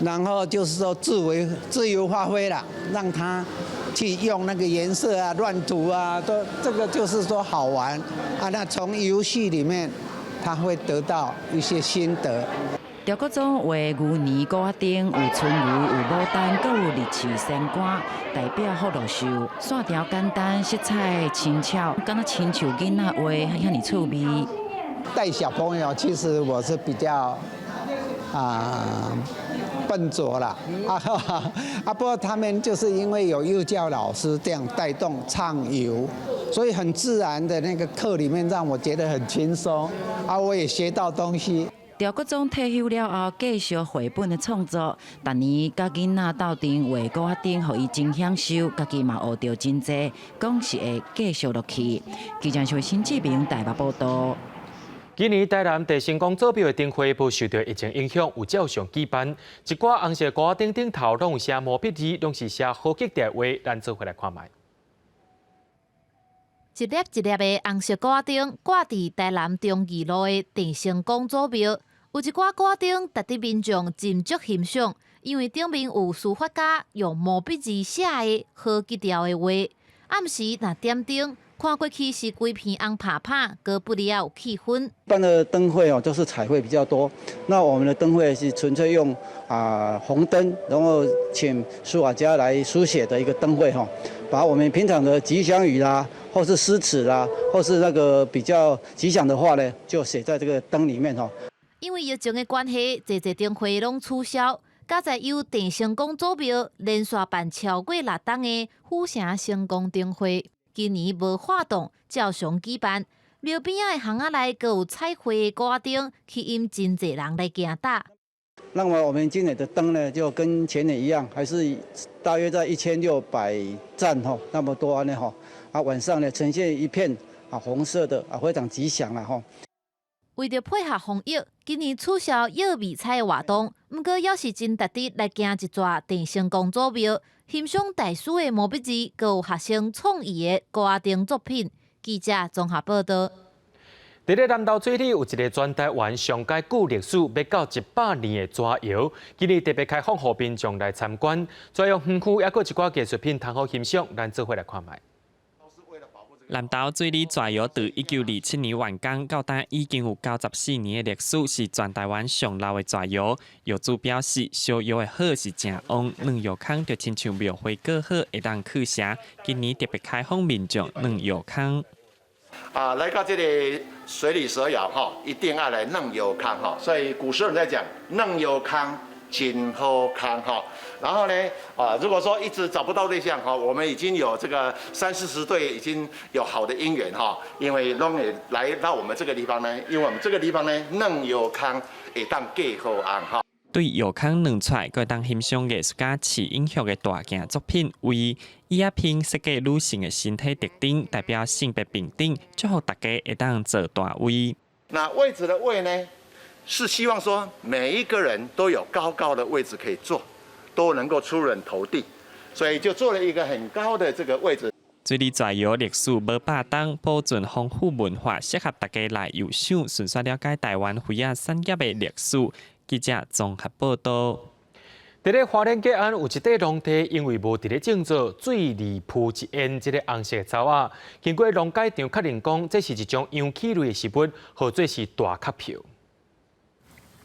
然後就是說自由發揮啦，讓他去用那個顏色啊、亂塗啊，都這個就是說好玩啊。那從遊戲裡面，他會得到一些心得。趙國宗畫牛年鼓仔燈，有春牛、有牡丹，閣有日式仙官，代表福祿壽。線條簡單，色彩輕巧，敢若親像囡仔畫遐爾趣味。帶小朋友，其實我是比較啊笨拙啦，啊啊！不過他們就是因為有幼教老師這樣帶動暢遊，所以很自然的那個課裡面讓我覺得很輕鬆，啊，我也學到東西。趙國宗退休了後，繼續繪本的創作。逐年佮囡仔鬥陣畫鼓仔燈，予伊真享受，家己嘛學著真濟，講是會繼續落去。記者新志明台北報道。今年台南鄭成功祖廟的燈會無受著疫情影響，有照常舉辦。一寡紅色鼓仔燈頂頭攏有寫毛筆字，攏是寫好吉兆的話，咱做伙來看覓。一粒一粒的紅色鼓仔燈掛佇台南忠義路的鄭成功祖廟，有一寡鼓仔燈值得民眾斟酌欣賞，因為頂面有書法家用毛筆字寫的好吉兆的話。暗時若點燈，看過去是規片紅拍拍，閣不離有氣氛。一般的燈會哦，都是彩繪比較多。那我們的燈會是純粹用啊紅燈，然後請書法家來書寫的一個燈會哈，把我們平常的吉祥語啦，或是詩詞啦，或是那個比較吉祥的話呢，就寫在這個燈裡面哈。因為疫情的關係，濟濟燈會攏取消。佳哉由鄭成功祖廟連續辦超過6冬的府城成功燈會，今年無活動，照常舉辦。廟邊仔的巷仔內，閣有彩繪的鼓仔燈，吸引真濟人來行搭。那麼我們今年的燈呢，就跟前年一樣，還是大約在1600盞吼，那麼多呢吼。啊，晚上呢呈現一片啊紅色的啊，非常吉祥啦吼。為著配合防疫，今年取消搖迷彩的活動，毋過猶是真值得來行一逝鄭成功祖廟，欣賞大師的毛筆字，閣有學生創意的鼓仔燈作品。記者綜合報道。佇咧南投水里有一个全台灣上蓋久歷史，欲到100年的蛇窯，今年特別開放予民眾來參觀，蛇窯園區猶閣一寡藝術品通好欣賞，咱做伙來看覓。南投水里蛇窯佇1927年完工，到今已經有94年的歷史，是全台灣上老的蛇窯。窯主表示，燒窯的火是誠旺，鑽窯空就親像廟會過好，會當驅邪。今年特別開放民眾鑽窯空。啊，來到這個水里蛇窯吼，一定愛來鑽窯空吼，所以古時候人在講鑽窯空真好康哈。然後呢，啊，如果說一直找不到對象哈，我們已經有這個三四十對已經有好的姻緣哈，因為攏會來到我們這個地方呢，因為我們這個地方呢，鑽窯空會當嫁好翁哈。對窯空鑽出來，閣會當欣賞藝術家池永玉的大件作品，為椅仔拼設計女性的身體特徵，代表性別平等，祝福大家會當坐大位。那位置的位呢，是希望說每一個人都有高高的位置可以坐，都能夠出人頭地，所以就做了一個很高的這個位置。水里蛇窯歷史無百冬，保存豐富文化，適合大家來遊賞，順紲了解台灣魚仔產業的歷史。記者綜合報道。佇咧花蓮吉安有一塊農地，因為無佇咧種作，水利鋪一淹這個紅色草仔。經過農改場確認講，這是一種楊杞類的植物，號做是大殼票。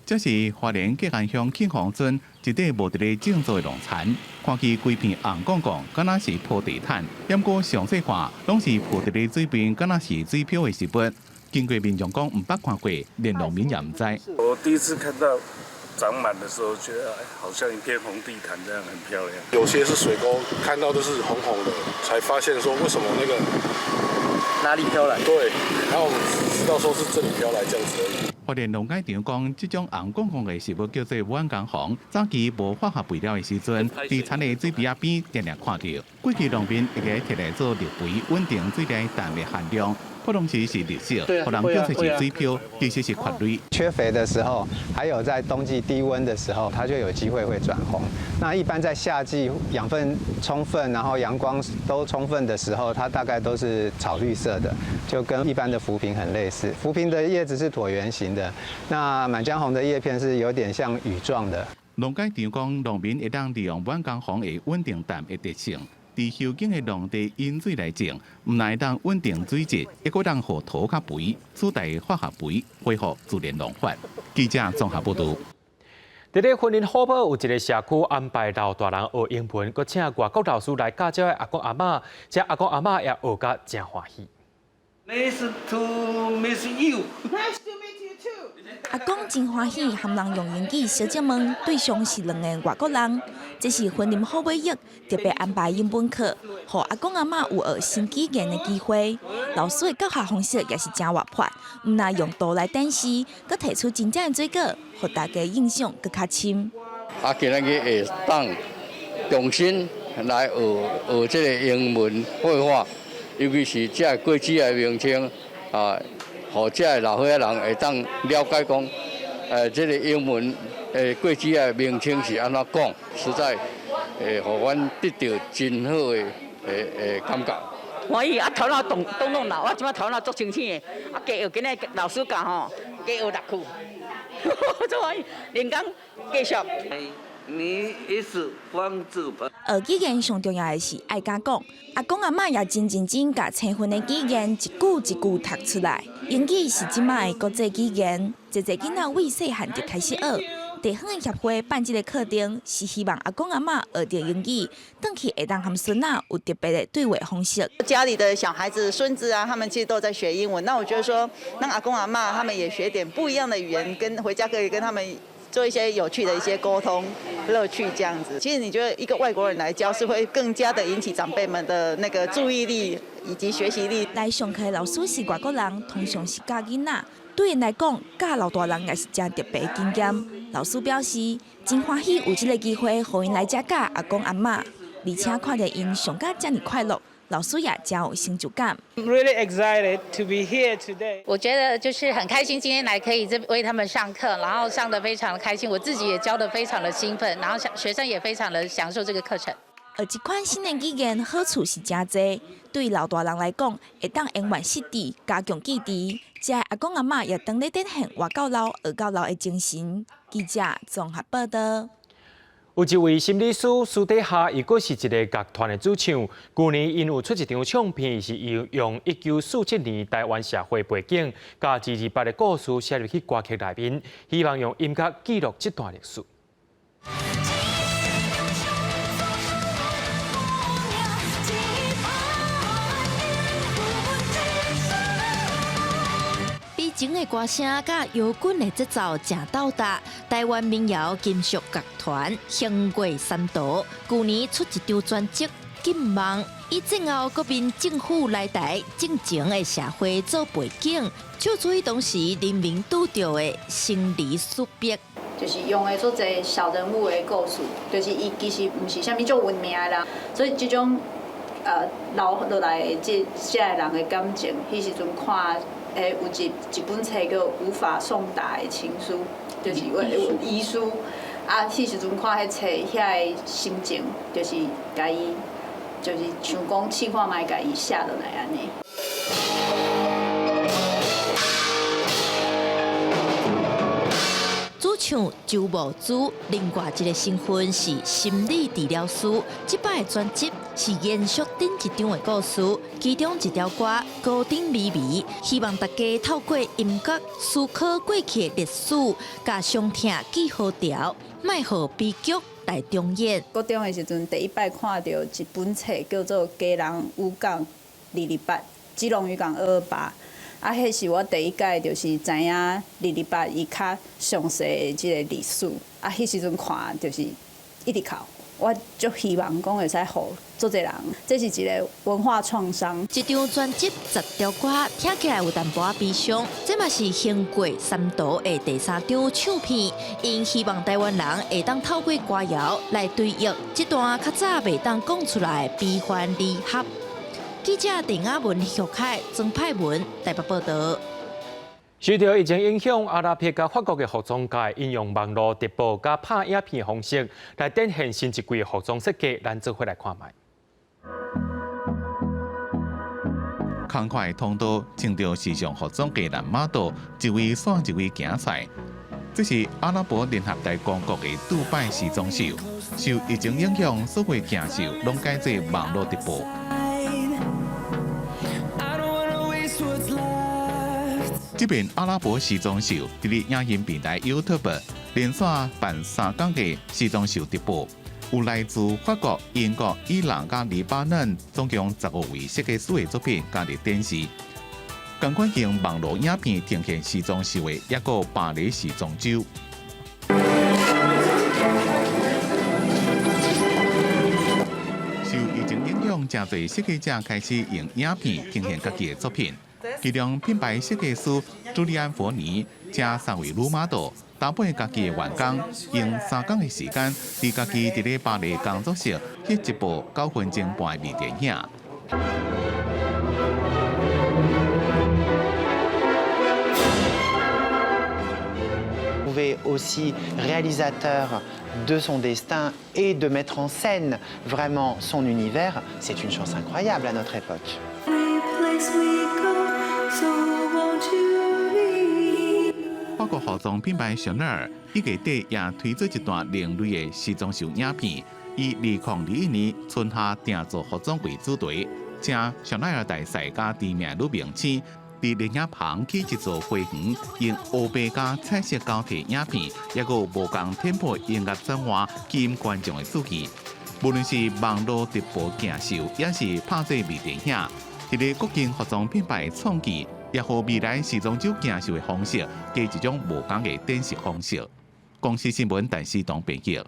這是花蓮吉安鄉慶豐村一塊無佇咧種作的農田，看起規片紅摃摃，敢若是鋪地毯。毋過詳細看，攏是鋪佇咧水邊，敢若是水漂的植物。經過民眾講毋捌看過，連農民也毋知。我第一次看到長滿的時候，覺得好像一片紅地毯這樣，很漂亮。有些是水溝，看到都是紅紅的，才發現說為什麼那個哪裡飄來？對，然後我們只知道說是這裡飄來這樣子而已。花蓮農改場講，這種紅摃摃的植物叫做滿江紅，早期無化學肥料的時陣，佇田的水邊仔邊定定看著。過去農民會共摕來做綠肥，穩定水內氮的含量。普通時是綠色，予人叫做是水漂，其實是缺鐳。缺肥的時候，還有在冬季低溫的時候，它就有機會會轉紅。那一般在夏季養分充分，然後陽光都充分的時候，它大概都是草綠色的，就跟一般的浮萍很類似。浮萍的葉子是橢圓形的，那滿江紅的葉片是有點像羽狀的。農改場講，農民會當利用滿江紅會穩定氮的特性。佇休耕的農地引水來種，毋但會當穩定水質，抑閣當予土較肥，取代化學肥，恢復自然農法。記者綜合報導。佇咧雲林虎埔有一個社區安排老大人學英文，閣請外國老師來教這个阿公阿嬤，這阿公阿嬤也學甲誠歡喜。 Nice to meet you. Nice to meet you too. 阿公真歡喜，含人用英語相接問，對象是兩个外國人。這是雲林虎尾邑特別安排英文課，予阿公阿嬤有學新語言的機會。老師的教學方式也是誠活潑，毋但用圖來展示，閣提出真正的水果，予大家印象閣較深。啊，今仔日會當重新來學學這個英文會話，尤其是這個果子的名稱啊，予這个老歲仔人會當了解講，這個英文果子的名稱是按怎講，實在會予阮得著真好的感覺。歡喜啊，頭腦動動動腦，我這擺頭腦足清醒的，啊，加學今仔老師教吼，加學六句，足歡喜，連講繼續。你是方志鵬。學語言上重要的是愛敢講，阿公阿嬤也真認真共青雲的語言一句一句讀出來。英語是這擺的國際語言，濟濟囡仔為細漢就開始學。地方的協會辦這个課程，是希望阿公阿嬤學著英語，轉去會當和孫仔有特別的對話方式。家裡的小孩子、孫子啊，他們其實都在學英文。那我覺得說，讓阿公阿嬤他們也學點不一樣的語言，跟回家可以跟他們做一些有趣的一些溝通樂趣，這樣子。其實你覺得一個外國人來教，是會更加的引起長輩們的那個注意力以及學習力。來上課的老師是外國人，通常是教囡仔。對𪜶來講，教老大人也是誠特別的經驗。老師表示，真歡喜有這个機會，予𪜶來遮教阿公阿嬤，而且看著𪜶上甲遮爾快樂，老師也誠有成就感。 I'm really excited to be here today. 我覺得就是很開心，今天來可以這為他們上課，然後上得非常的開心，我自己也教得非常的興奮，然後學生也非常的享受這個課程。學這款新的語言好處是誠濟，對老大人來講，會當延緩失智，加強記憶。這阿公阿嬤也當咧展現活到老學到老的精神。記者綜合報導。有一位心理師私底下，伊閣是一个樂團的主唱。舊年𪜶有出一張唱片，是用1947年台灣社會背景，佮228的故事寫入去歌曲內面，希望用音樂記錄這段歷史。悲情的歌聲佮搖滾的節奏誠鬥搭，台灣民謠金屬樂團橫過三島，舊年出一張專輯《禁夢》，以戰後國民政府來台戰前的社會做背景，唱出彼當時人民拄著的生離死別。就是用的足濟小人物的故事，就是伊其實毋是啥物足有名的人，所以這種留落來的這這个人的感情，彼時陣看。有一本册叫《无法送达的情书》，就是我遗书。啊，彼时阵看彼册，遐个心情，就是共伊，就是想讲试看覓共伊写落來按呢。主唱周慕姿，另外一个身份是心理治療師。這擺的專輯是延續頂一張的故事，其中一條歌《高頂微微》，希望大家透過音樂思考過去的歷史，共傷痛記好條，莫予悲劇來重演。國中的時陣，第一擺看著一本冊叫做《基隆漁港228》，基隆漁港228。啊，彼是我第一擺就是知影228伊較詳細的這个歷史。啊，彼時陣看就是一直哭。我足希望講會使予足濟人，這是一个文化創傷。這張專輯十條歌聽起來有淡薄仔悲傷，這嘛是行過三途的第三張唱片。𪜶希望台灣人會當透過歌謠來追憶這段較早袂當講出來的悲歡離合。記者鄭雅文、許凱、曾派文台北報導。受著疫情影響，阿拉伯佮法國的服裝界應用網路直播佮拍影片方式來展現新一季的服裝設計，咱做伙來看覓。空曠的通道，穿著時尚服裝的男模特，一位紲一位行出來。這是阿拉伯聯合大公國的杜拜時裝秀，受疫情影響，所有鏡秀攏改做網路直播。這邊阿拉伯時裝秀，佇咧影音平台 YouTube 連續辦三工的時裝秀直播，有來自法國、英國、伊朗佮黎巴嫩，總共15位設計師的作品加入展示。仝款用網路影片呈現時裝秀的抑閣有巴黎時裝週。受疫情影響，誠濟設計者開始用影片呈現家己的作品。其中品牌設計師朱利安·佛尼請三位女模特搭配家己的員工，用3工的時間，佇家己佇咧巴黎工作室翕一部9分鐘半的微電影。 Aussi réalisateur de son destin et de mettre en scène vraiment son univers, c'est une chance incroyable à notre époque. 法國服裝品牌香奈兒一月底也推出一段另類的時裝秀影片，以2021年春夏訂做服裝為主題，請香奈兒大師佮知名女明星佇電影棚起一座花園，用烏白佮彩色交替影片，抑閣有無仝tempo音樂轉換，吸引觀眾的注意。無論是網路直播鏡秀，抑是拍做微電影，佇咧國際服裝品牌創意，也予未來時裝週鏡秀的方式，加一種無仝的展示方式。公視新聞陳思彤編輯。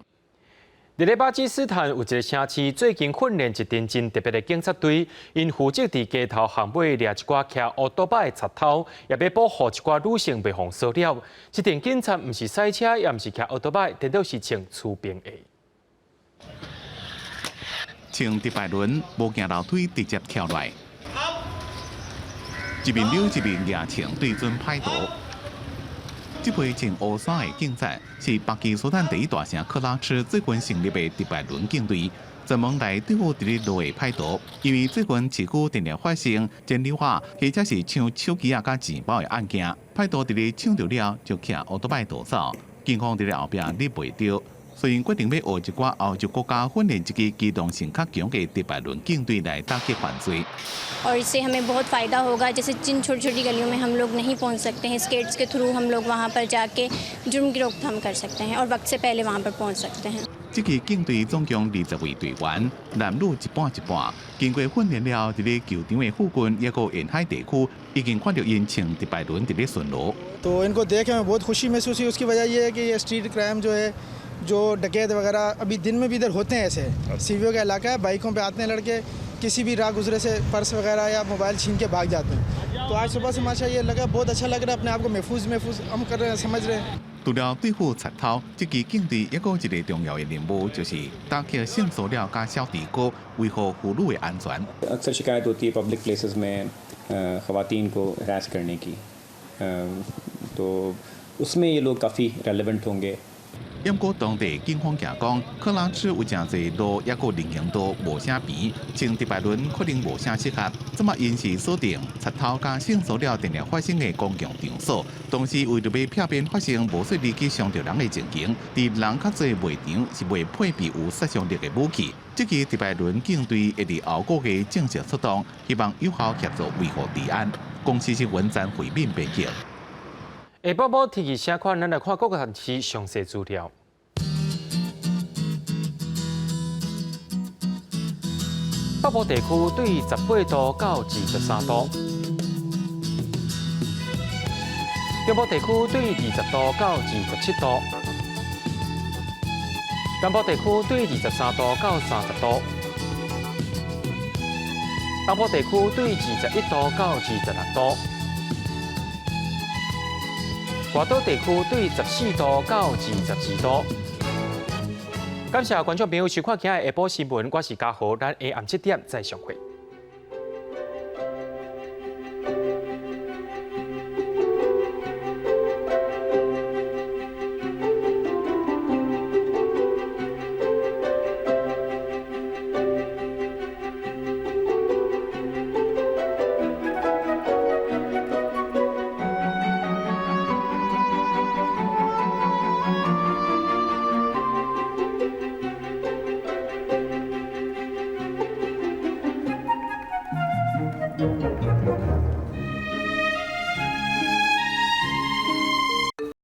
佇咧巴基斯坦有一个城市，最近訓練一陣真特別的警察隊，𪜶負責佇街頭巷尾掠一寡騎烏多擺的賊偷，也欲保護一寡女性袂予騷擾。這陣警察毋是賽車，也毋是騎烏多擺，顛倒是穿出兵的。穿直排輪，無行樓梯，直接跳來。一面溜一面舉槍對準歹徒。這批穿烏衫的警察是巴基斯坦第一大城克拉赤最近成立的特別輪警隊，專門來對付佇咧路的歹徒。因為最近市區定定發生剪頭髮或者是搶手機仔佮錢包的案件，歹徒佇咧搶著了就騎烏托擺逃走，警方佇咧後壁抓袂著，所以決定欲學一寡歐洲國家訓練一支機動性較強的特別輪警隊來打擊犯罪。 और इससे हमें बहुत फ़ायदा होगा, जैसे जिन छोटी छोटी गलियों में हम लोग नहीं पहुंच सकते हैं, स्केट्स के थ्रू हम लोग वहां पर जाके जुर्म की रोकथाम कर सकते हैं और वक्त से पहले वहां पर पहुंच सकते हैं。這支警隊總共20位隊員，男女一半一半。經過訓練了後，佇咧球場的附近，抑閣沿海地區，已經看著𪜶穿特別輪佇咧巡邏。 तो इनको देख हमें बहुत खुशी महसूस हुई। उसकी वजह ये है कि ये स्ट्रीट क्राइम जो है, जो डकैत वगैरह अभी दिन में भी इधर होते हैं, ऐसे सीवीओ का इलाका है, बाइकों पे आते हैं लड़के, किसी भी राह गुजरे से पर्स वगैरह या मोबाइल छीन के भाग जाते हैं। तो आज सुबह से माशा ये लगा, बहुत अच्छा लग रहा है, अपने आप को महफूज महफूज हम कर रहे हैं, समझ रहे हैं。 除了對付賊偷，這支警隊抑閣有一个重要的任務，就是打擊性騷擾佮小弟哥，維護婦女的安全。 अक्सर शिकायत होती है पब्लिक प्लेसेस में ख़वातीन को हरास करने की, तो उसमें ये लोग काफ़ी रेलेवेंट होंगे。毋過當地警方驚講，克拉赤有誠濟路抑閣人行道無啥邊，穿直排輪可能無啥適合。這馬𪜶是鎖定賊偷佮性騷擾定定發生的公共場所，同時為著欲避免發生無細膩去傷著人的情形，佇人較濟賣場是袂配備有殺傷力的武器。這支直排輪警隊會佇後個月正式出動，希望有效協助維護治安。公視新聞曾慧敏編輯。下晡晡天氣啥款？咱來看各個縣市詳細資料。北部地區對18度到23度，中部地區對20度到27度，南部地區對23度到30度，東部地區對21度到26度。外島地區對14度到22度。感謝觀眾朋友收看今日下晡新聞，我是嘉豪，咱下暗7點再相會。